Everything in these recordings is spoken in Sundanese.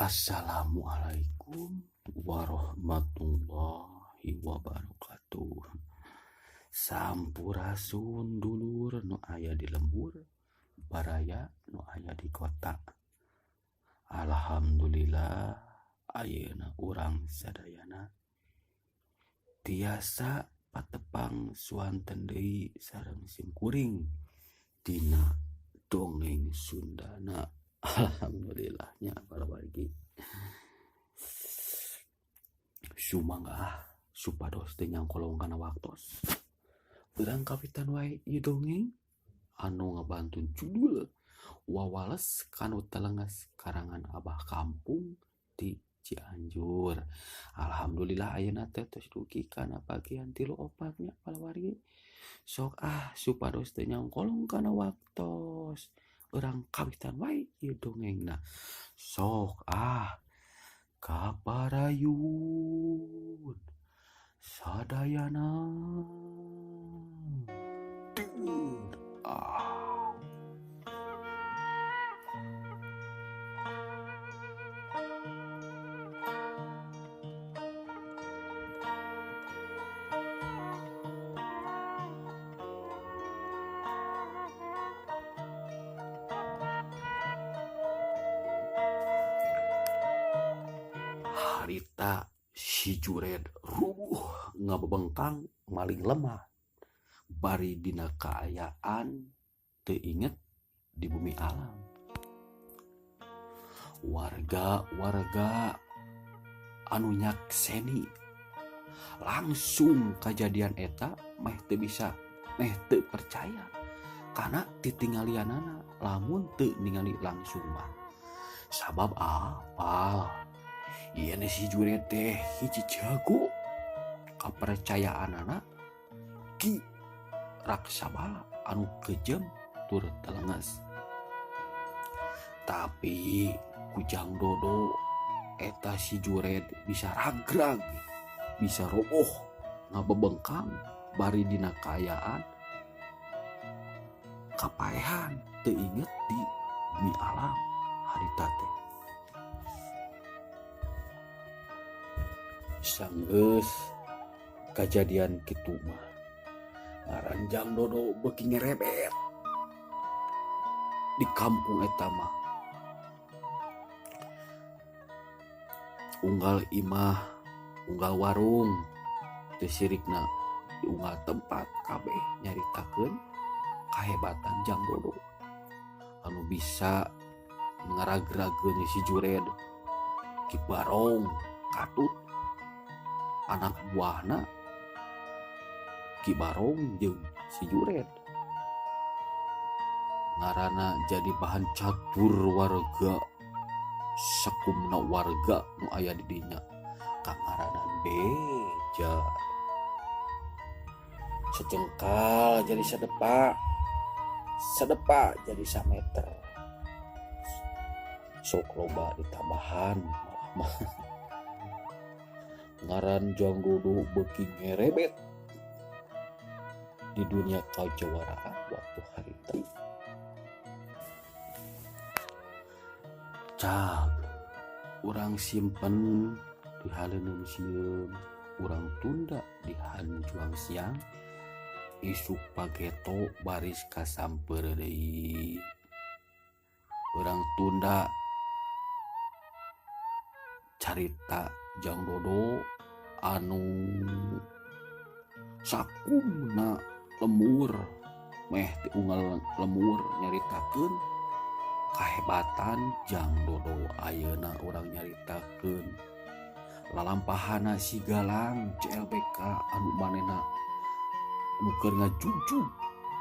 Assalamualaikum warahmatullahi wabarakatuh. Sampurasun dulur nu aya di lembur, baraya nu aya di kota. Alhamdulillah ayeuna urang sadayana tiasa patepang suanten deui sareng simkuring dina dongeng Sundana. Alhamdulillahnya para wargi. Sumangga supados teu nyangkolong kana waktos. Urang kawitan wae ieu dongeng anu ngabantun judul Wawales Kanu Telenges karangan Abah Kampung di Cianjur. Alhamdulillah ayeuna teh tos dugi kana bagian 3 4 nya para wargi. Sok ah supados teu nyangkolong kana waktos. Urang kawitan wae ieu dongengna. Sok ah kaparayun sadayana. Ah. Harita si Jured rubuh ngabebengkang maling lemah bari dina kaayaan teu inget di bumi alam. Warga-warga anu nyakseni langsung kajadian eta meh teu bisa meh teu percaya karena titinggalianana lamun teu ningali langsung mah. Sabab apal ieu si Jured teh hiji jago kapercayaanana Ki Raksabala anu kejem tur telenges. Tapi kujang dodo eta si Jured bisa ragrag, bisa roboh ngabebengkang bari dina kaayaan kapaehan teu inget di bumi alam harita teh. Sanggeus kajadian kitu mah ngaran Jang Dodo beuki ngerebet di kampung eta mah. Unggal imah, unggal warung teu sirikna di unggal tempat kabeh nyaritakeun kahebatan Jang Dodo anu bisa ngaragrageun si Jured. Ki Barong katut anak buahna Ki Barong jeung si Jured ngaranna jadi bahan catur warga sakumna warga nu aya di dinya kangaranan beja secengkal jadi sadepa, sadepa jadi sameter. Sok loba ditambahan malah mah. Ngaran Jang Dodo beuki ngerebet di dunia kajawaraan waktu harita. Cag urang simpen di haleuneun sieun, urang tunda di hanjuang siang, isuk pageto baris kasamper deui. Urang tunda carita Jang Dodo anu sakumna lemur meh ti unggal lemur nyaritakeun kahebatan Jang Dodo. Ayeuna urang nyaritakeun lalampahana si Galang CLBK anu manehna nu keur ngajujug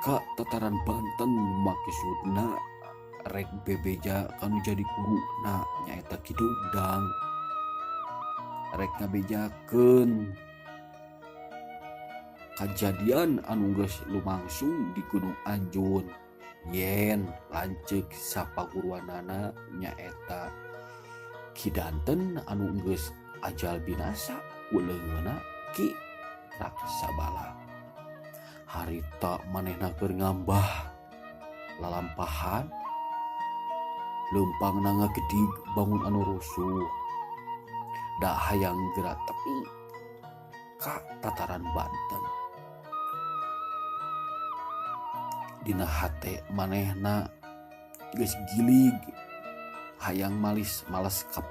ka tataran Banten maksudna rek bebeja kanu jadi guruna nyaeta Ki Dogdang. Rek ngabejakeun kajadian anu geus lumangsung di Gunung Anjun yen lanceuk sapaguruanana nyaeta Ki Danten anu geus ajal binasa ku leungeunna Ki Raksabala. Harita manehna keur ngambah lalampahan leumpangna ngagedig bangun anu rusuh da hayang geura tepi ka tataran Banten. Dina hate manehna geus gilig hayang malis males kap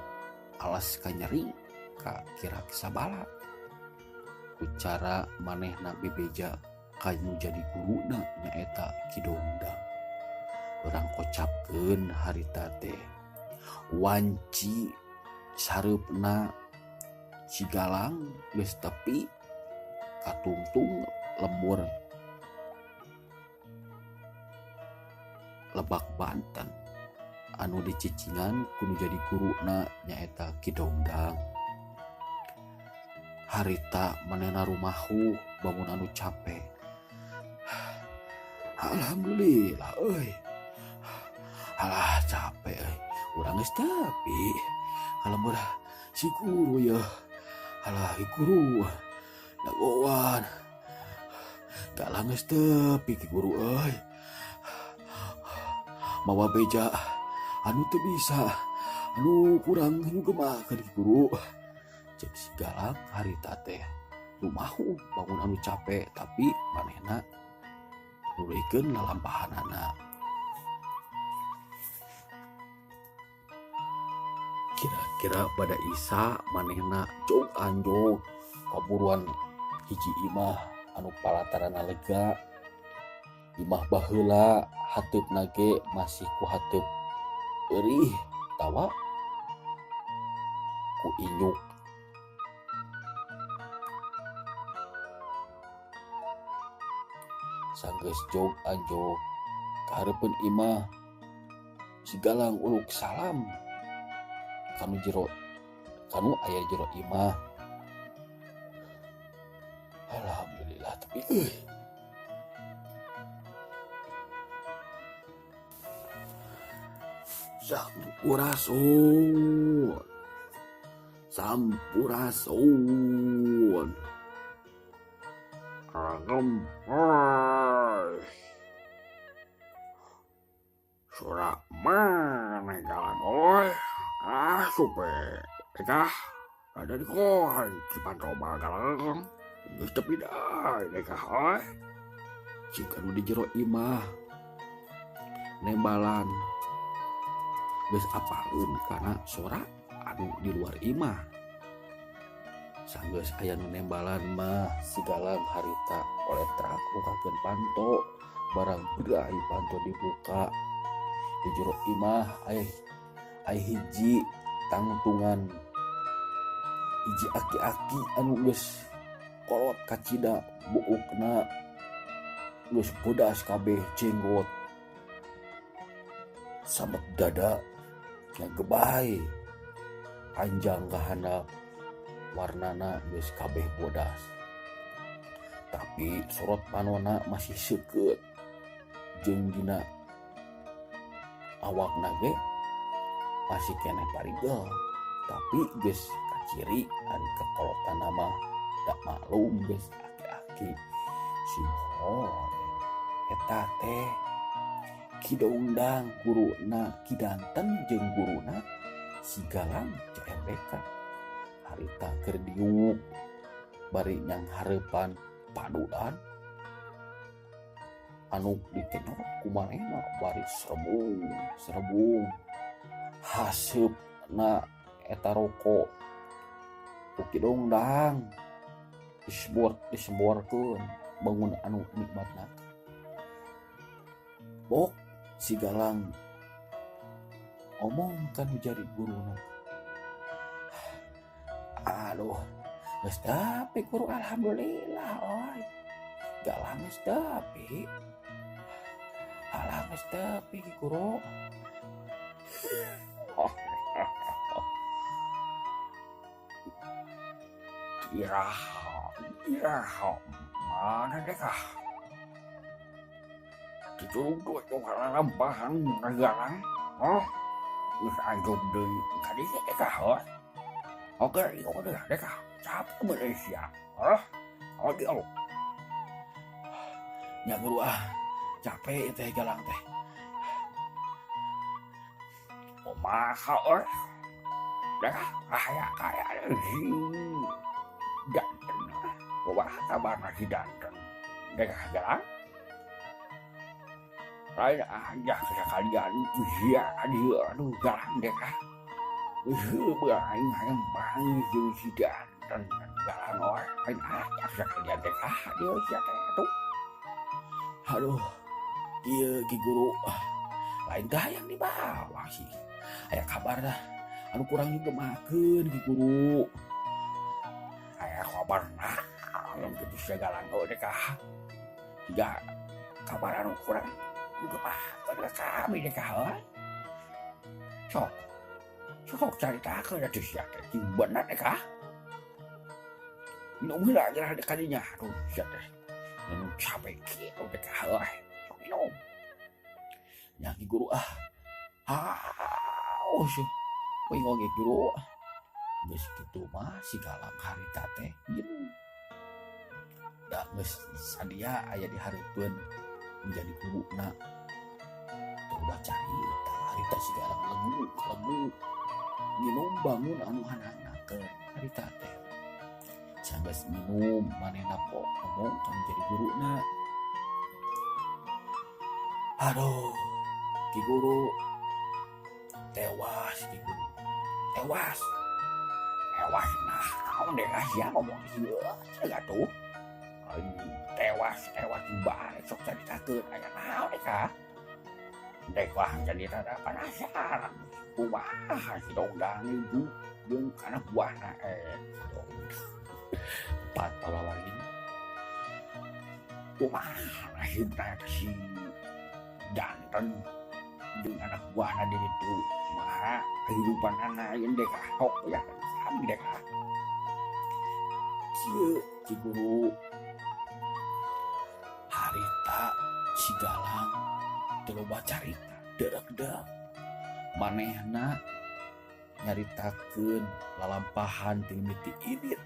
alas kanyeri ka Ki Raksabala. Ku cara manehna bebeja ka nu jadi guruna nyaeta Ki Dongdang. Urang kocapkeun harita teh wanci sareupna si Galang geus tepi katungtung lembur Lebak Banten anu dicicingan kudu jadi guruna nyaeta Ki Dongdang. Harita manehna rumahu bangun anu capek. Alhamdulillah euy. Alah capek euy. Urang geus tepi ka lembur si guru yeuh. Alah ki guru dagoan. Galang geus tepi ki guru euy. Mawa beja anu teu bisa anu kurang nyugemakeun ki guru. Cek si Galang harita teh rumahu bangun anu capek tapi manehna nuluykeun lalampahanana. Kira-kira pada Isa manehna jog anjog kaburuan hiji imah anu palatarana lega. Imah baheula hateupna ge masih ku hateup eurih tawa ku inyuk. Sanggeus jog anjog kahareupeun imah si Galang uluk salam kanu jero kanu aya jero imah. Alhamdulillah tapi euy. Sampurasun. Sampurasun. Kagempes. Suara mana Galang oi? Ah supe. Ekah ada di kohan Cipantoba Galang. Geus tepi deui ekah oi. Cik anu di jero imah nembalan geus apaleun kana sora anu di luar imah. Sanggeus aya nu nembalan mah si Galang harita koletrak bukakeun panto barang berai panto dibuka di jero imah aya hiji tangtungan hiji aki-aki anu geus kolot kacida buukna geus bodas kabeh jenggot samet dada ngagebay panjang ka handap warnana geus kabeh bodas tapi sorot panona masih seukeut jeung dina awakna ge masih keneh parigel tapi geus kaciri ari kekolotan mah da maklum geus aki-aki si hore eta teh Ki Dongdang guruna Ki Danten jeung guruna si Galang CMBK harita keur diuk bari nyang hareupan padudan anu dikenyot ku manehna bari serebung serebung haseupna eta rokok ku Ki Dongdang diseborkeun bangun anu nikmatna. Bok si Galang omong kan jadi guruna. Aduh, geus tapi guru alhamdulillah oi. Galang geus tapi. Alah geus tapi guru. Iraha iraha mana deh ah. Dicurug tuh lalampahan galang. Oh, geus anjuk deui ka dieu deh ah. Oh. Oke, oke deh ah. Capek Malaysia. Oh, oke oh. Nya guru ah, capek teh galang teh. Kumaha euy? Deh aya kaya si Danten. Kumaha kabarna si Danten? Deh galang. Lain aja sekalian sia dieu aduh galang deh ah. Heuh aing hayang panggih jeung si Danten galang euy. Lain aja sekalian deh ah dieu sia teh atuh. Aduh, ieu Ki Guru lain teh hayang dibawa sih. Aya kabar dah anu kurang nyugemakeun Ki Guru. Aya kabar naon kitu sia galang euy deh ah. Jiga kabar anu kurang nyugemakeun ka kami deh ah. Sok. Sok caritakeun atuh sia teh cing bener deh ah. Minum heula geura ka dinya aduh sia teh. Minum capek kieu deh ah euy. Sok minum. Nya Ki Guru ah. Haus. Poing oge Guru. Geus kitu mah si Galang harita teh ieu. Da geus sadia aya di hareupeun menjadi guruna. Teu udah carita harita si Galang legu legu minum bangun anu hanangnakeun harita teh. Sanggeus minum manehna pok ngomong ka nu jadi guruna. Aduh, Ki Guru tewas Ki Guru. Tewas. Tewas naon deh ah sia ngomong ieu cenah atuh. Aing tewas tewas bae sok caritakeun aya naon deh ah. Dek wah jadi rada penasaran. Kumaha si Dongdang ieu jeung kana buahna Empat pawawarina. Kumaha nasibna si Danten jeung anak buahna di ditu. Kumaha kehidupanana ieu deh ah sok ya kami deh ah. Kieu Ki Guru harita si Galang teu loba carita deuk-deuk manehna nyaritakeun lalampahan ti mimiti indit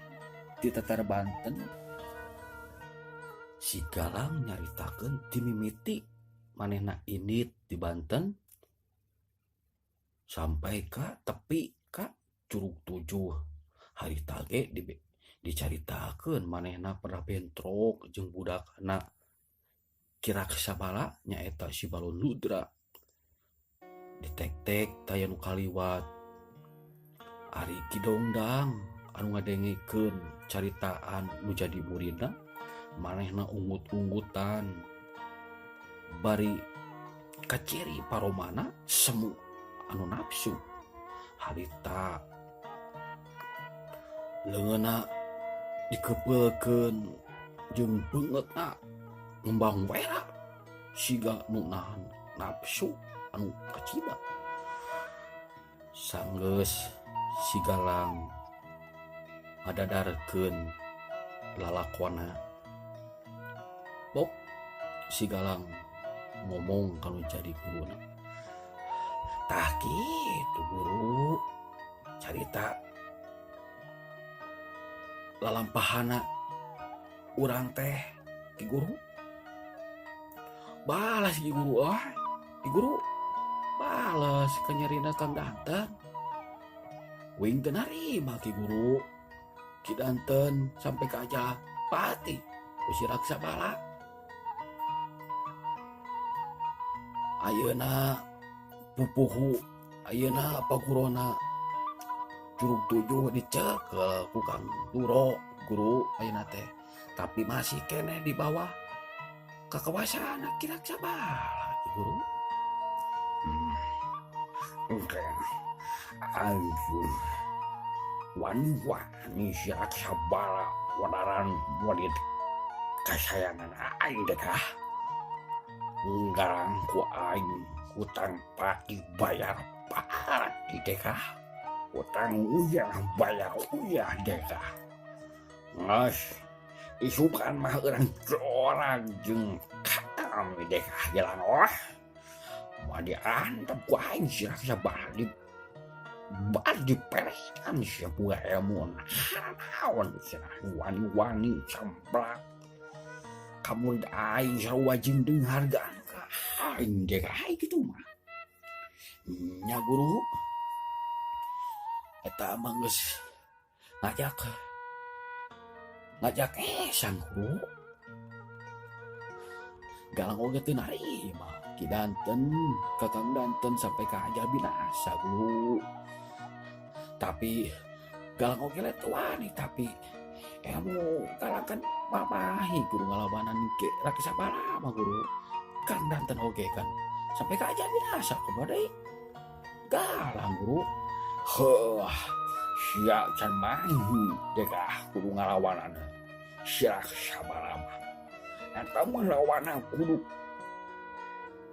di Tatar Banten. Si Galang nyaritakeun ti mimiti manehna indit di Banten sampai ka tepi ka Curug Tujuh. Harita ge dicaritakeun manehna pernah bentrok jeung budakna Ki Raksabala nyaeta si Balon Ludra. Ditek-tek taya nu kaliwat. Ari Ki Dongdang anu ngadengekeun caritaan nu jadi muridna manehna ungut-ungutan bari kaciri paromana semu anu nafsu. Harita leungeunna dikepeulkeun jeung beungeutna ngembang wera siga nu nahan nafsu anu kacida. Sanggeus si Galang ngadadarkeun lalakona. Bok si Galang ngomong kalau jadi guruna. Tah kitu guru carita lalampahana urang teh Ki Guru. Balas Ki Guru ah. Ki Guru balas kanyarina Kang Danten. Wing teu narima Ki Guru. Ki Danten sampai ka aja pati ku si Raksabala. Ayeuna pupuhu ayeuna pagurona Curug Tujuh dicekel ku Kang Duro guru ayeuna teh, tapi masih keneh di bawah kekuasaan Ki Raksabala Ki Guru. Oke. Aing wani-wani si Raksabala wadaran wadit kasayangan aing deh ah. Nggarang ku aing hutang pati bayar pati deh ah. Hutang uyah bayar uyah deh ah. Geus isukan mah urang jorag jeung kami deh jalan oh. Moal diantep ku aing si Raksa Bala bar diperehan sia boga elmuna. Naon cenah wani-wani camplak. Ka murid aing sarua jeung dihargaan ka aing deh aing kitu mah. Nya guru eta mah geus ngajak ngajak sang guru. Galang oge teu narima Ki Danten Kakang Danten sampai ka ajal binasa guru. Tapi Galang oge lain teu wani tapi ilmu Galang kan mamahi guru ngalawanan ke Raksa Bala mah guru. Kang Danten oge kan sampai ka ajal binasa kumaha deui Galang guru. Heuh sia can mahi degah kudu ngalawanan si Raksa Bala mah. Eta mah lawanna kudu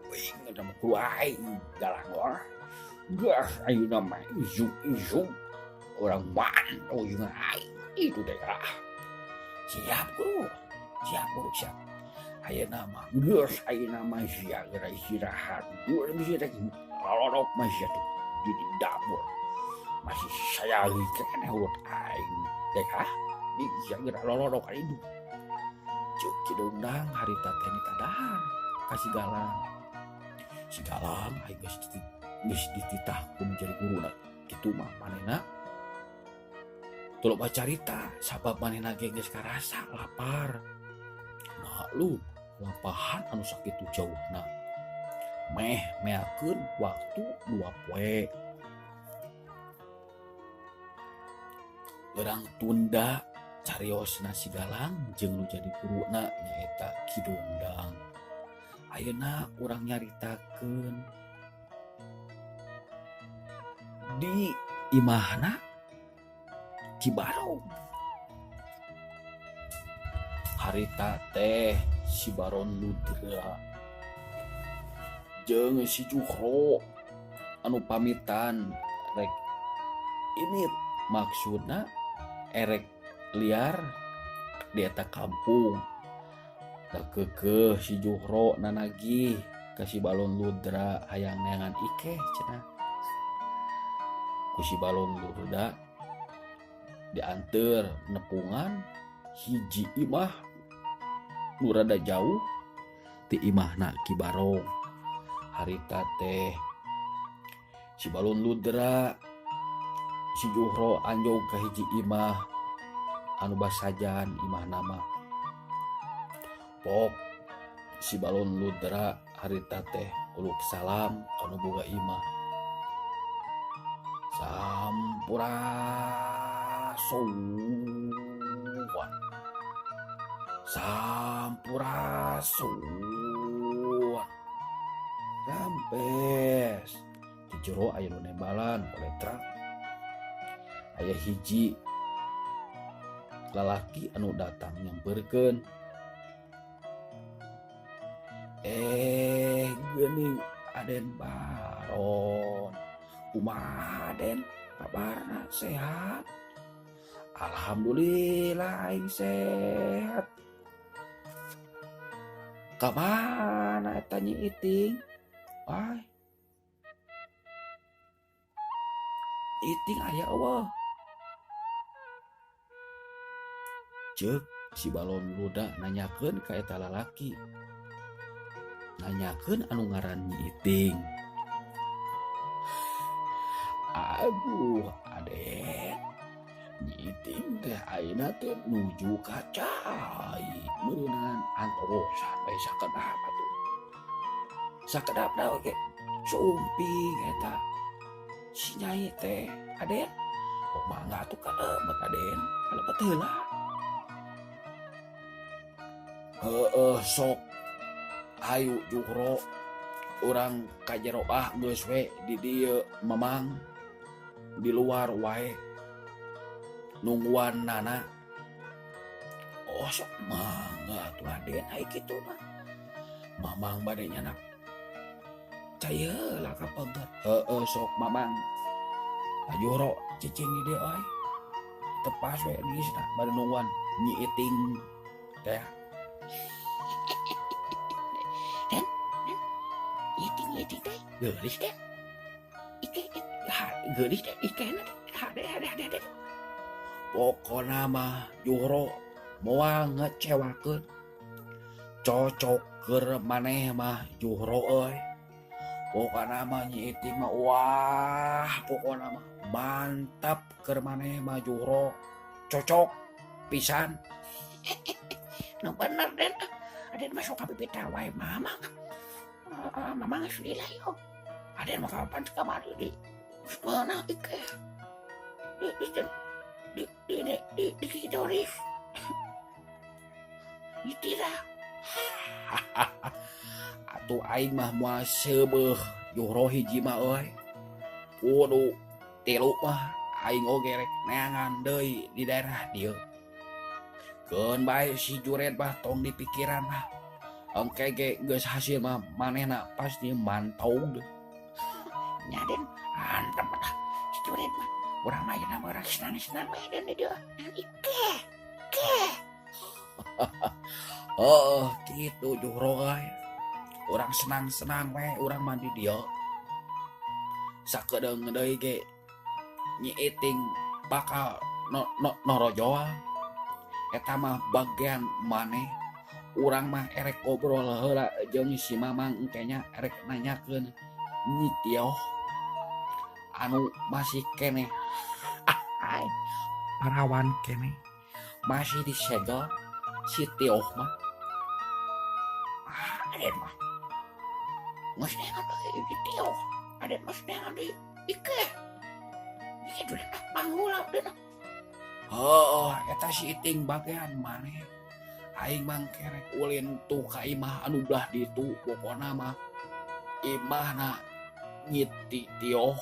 uing eta mah kudu aing Galang mah. Geus ayeuna mah isuk-isuk urang mantau jeung aing itu degah. Siap guru, siap guru siap. Ayeuna mah geus ayeuna mah sia geura istirahat. Geus bisa rek lalorok mah sia tuh di dapur. Masih sayali keneh urut aing degah. Di sia geura lalorok aing. Ceuk Ki Dongdang harita teh nitadahar ka si Galang. Si Galang aing geus dititah ku nu jadi guruna. Kitu mah manehna teu loba carita sabab manehna ge geus karasa lapar. Maklum lampahan anu sakitu jauhna. Meh meakeun waktu 2 poe. Urang tunda cariosna si Galang jeung nu jadi guruna nyaeta Ki Dongdang. Ayeuna urang nyaritakeun di imahna Ki Barong. Harita teh si Baron Ludra jeung si Juhro anu pamitan rek ini maksudna erek liar di eta kampung. Da keukeuh si Juhro nanagih ka si Balon Ludra hayang neangan ikeh cenah. Ku si Balon Ludra dianteur nepungan hiji imah nu rada jauh ti imahna Ki Barong. Harita teh si Balon Ludra si Juhro anjog ka hiji imah anu basajan imahna mah. Pok si Balon Ludra harita teh uluk salam ka nu boga imah. Sampurasun. Sampurasun. Rampes. Di jero aya nu nembalan koletra. Aya hiji lalaki anu datang nyamperkeun. Geuning Aden Baron. Kumaha Den? Kabarna sehat? Alhamdulillah aing sehat. Kamana eta Nyi Iting? Ay. Iting aya eueuh. Ceuk si Balon Luda nanyakeun ka eta lalaki. Nanyakeun anu ngaran Nyi Iting. Aduh, Aden. Nyi Iting teh ayeuna teh nuju ka cai. Meureunan antosan we sakedap atuh. Sakedapna oge sumping eta. Si Nyai teh, Aden. Oh, mangga atuh kalebet Aden. Kalebet heula. Heueuh sok hayu Juhro urang ka jero ah geus we di dieu mamang di luar wae nungguan nana. Oh sok mangga atuh Aden ai kitu mah. Mamang bade nyanak cai heula ka peger. Heueuh sok mamang. Juhro cicing di dieu euy. Ditepas we geusna bari nungguan Nyi Iting teh. Den, den. Iting teh geulis teh. Ike geulis teh ikena teh. Hade hade hade hade. Pokona mah Juhro moal ngecewakeun. Cocok keur maneh mah Juhro euy. Pokona mah Nyi Iting mah wah pokona mah mantap keur maneh mah Juhro. Cocok pisan. Nu bener Den. Aden mah sok kapipita wae mamang. Mamang geus lila yo. Aden mah kapan kamari di meunang ike. Di di di di di di di klitoris. Ditira. Atuh aing mah moal seubeuh Juhro hiji mah euy. Kudu tilu mah aing oge rek neangan deui di daerah dieu. Keun bae si Jured mah tong dipikiran lah. Engke ge geus hasil mah manehna pasti mantau deh. Nya Den, antep lah si Jured mah. Urang mah ayeuna mah urang senang-senang we Den di dieu. Ike. Ke. Heeh, kitu Juhro euy. Urang senang-senang we urang mah di dieu. Sakedeung deui ge Nyi Iting bakal norojoal. Eta mah bagian maneh. Urang mah erek ngobrol heula jeung si Mamang engke nya erek nanyakeun Nyi Tioh anu masih keneh. Hai, parawan keneh. Masih disegel si Tioh mah. Aden mah geus neangan deui si Tioh. Aden mah neangan deui Ike. Ike duit panggula den. Heuh, eta si Iting bagian maneh. Aing mah kerek ulin tuh ka imah anu belah ditu pokona mah imahna Nyi Tioh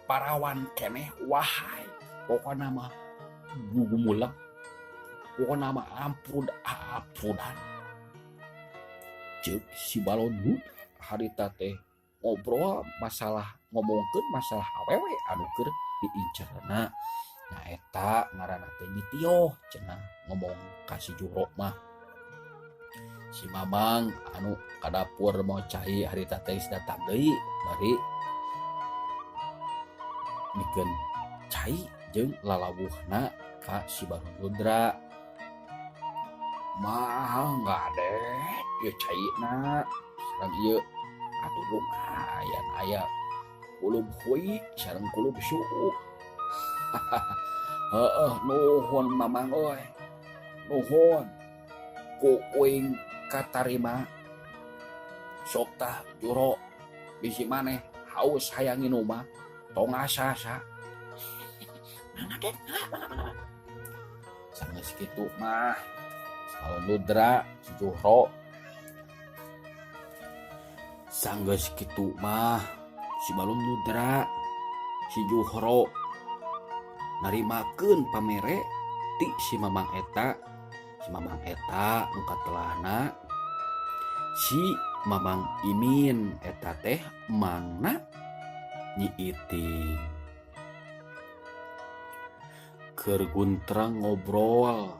parawan keneh wahai pokona mah gumulang pokona mah ampun ampunan. Ceuk si Balon harita teh ngobrol masalah ngomongkeun masalah awewe anu keur diincerna. Nya eta ngaranna teh Nyi Tioh cenah ngomong ka si Juhro mah. Si Mamang anu ka dapur mau cai harita teh geus datang deui bari mikeun cai jeung lalawuhna ka si Balon Ludra. Mah ngadet ieu caina sareng ieu atuh lumayan aya kulub hui sareng kulub suuk. Heeh, nuhun Mamang euy. Nuhun. Ku uing katarima. Sok tah Juhro bisi maneh haus hayang nginum mah tong asa-asa. Mangga Den, mangga mangga. Sanggeus kitu mah Balon Ludra si Juhro. Sanggeus kitu mah si Balon Ludra si Juhro narimakeun pamere ti si Mamang eta. Si Mamang eta nu katelahna si Mamang Imin eta teh mangna Nyi Iting. Keur guntrang ngobrol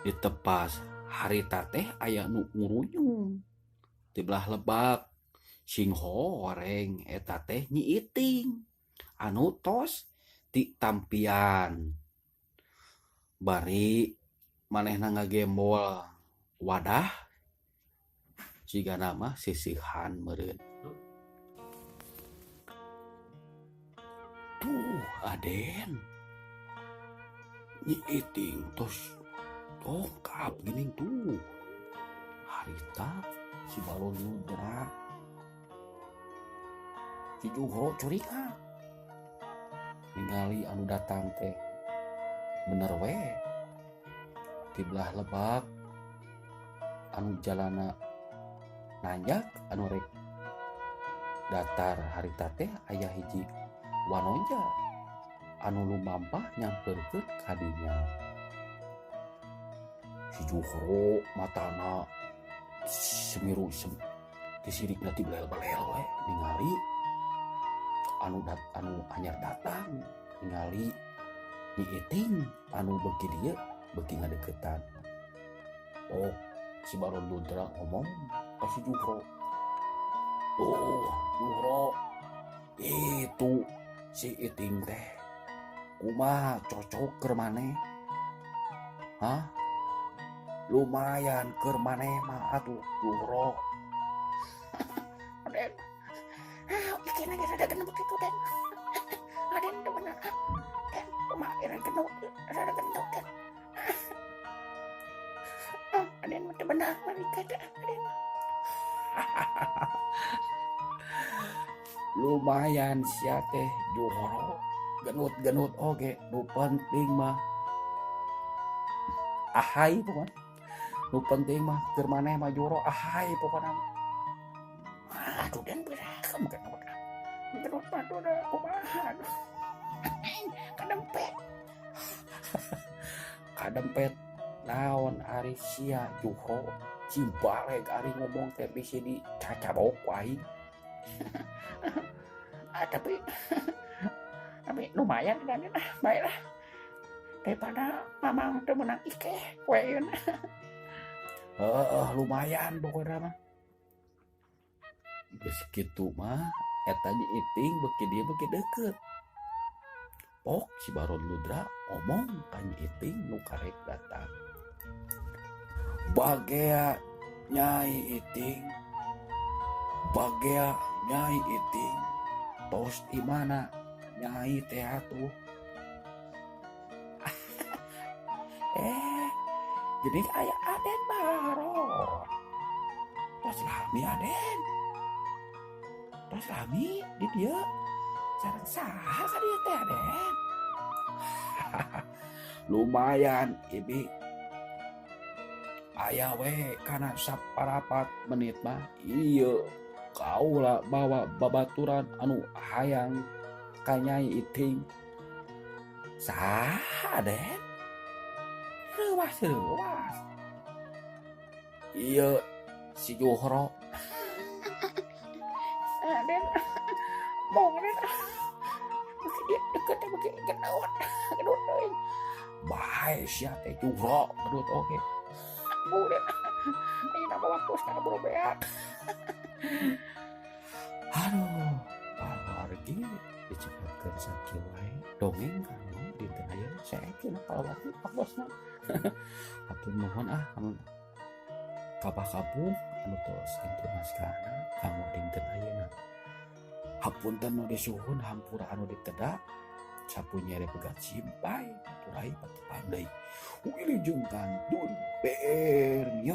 ditepas harita teh aya nu ngurunyung ti belah lebak sing horeng eta teh Nyi Iting anu tos ti tampian. Bari manehna ngagembol wadah sigana mah sisihan meureun. Tuh Aden Nyi Iting tos dongkap geuning tuh. Harita si Balon Ludra si Juhro curiga ningali anu datang teh bener we ti belah lebak anu jalana nanjak anu rek datar harita teh aya hiji wanonja anu lumampah nyamperkeun ka dinya. Si Juhro matana semiru tisirikna ti belel-belel we ningali anu anyar datang ningali Nyi Iting anu beuki dieu beuki ngadeukeutan. Oh, si Baron Ludra ngomong ka si Juhro. Tuh, Juhro, itu si Iting teh kumaha cocok keur maneh? Hah? Lumayan keur maneh mah atuh Juhro. Aden. Ah, ikin lagi rada gendut itu, Den. Aden teu bener. Den, kumaha rada gendut, rada gendut, Den. Ah, Aden mah teu bener mah teh, Aden. Lumayan sia teh Juhro, genut-genut oge, nu penting mah ahai pokona. Nu penting mah keur maneh mah Juhro ahai pokona. Aduh, Den, berakem genut. Genut mah tuh da kumaha. Kadempet. Kadempet naon ari sia Juhro, cibaleg ari ngomong teh bisi dicacabok ku aing. Ah, tapi lumayan dan ah, baiklah. Daripada mamang teu meunang ikeh we ieu. Heeh, lumayan pokona mah. Geus kitu mah eta Nyi Iting beuki dieu beuki deukeut. Pok si Baron Ludra omong ka Nyi Iting nu karek datang. Bagea Nyai Iting, bagea Nyai Iting, tos di mana Nyai teh atuh? Jadi aya Aden Baron. Tos lami Aden. Tos lami di dieu. Sareng saha ka dieu teh Aden? Lumayan ibi. Aya we kana saparapat menit mah ieu kaula bawa babaturan anu hayang ka Nyai Iting. Saha Den? Reuwas reuwas. Ieu si Juhro. Aden, mong Den. Beuki dieu deukeut teh beuki genut. Genut teuing. Bae sia teh Juhro genut oge. Bu Den. Ayeuna mah waktu sekarang buru beak. Aduh, pawargi dicekapkeun sakieu wae dongeng kanu dinten ayeuna saekeun palawati pagbosna. Hatur nuhun ah anu kabah-kabuh anu tos intunaskana kanggo dinten ayeuna. Hapunten nu disuhun hampura anu diteda sapu nyere pegat simpai aturai patepang deui. Wilujeng kantun bernya.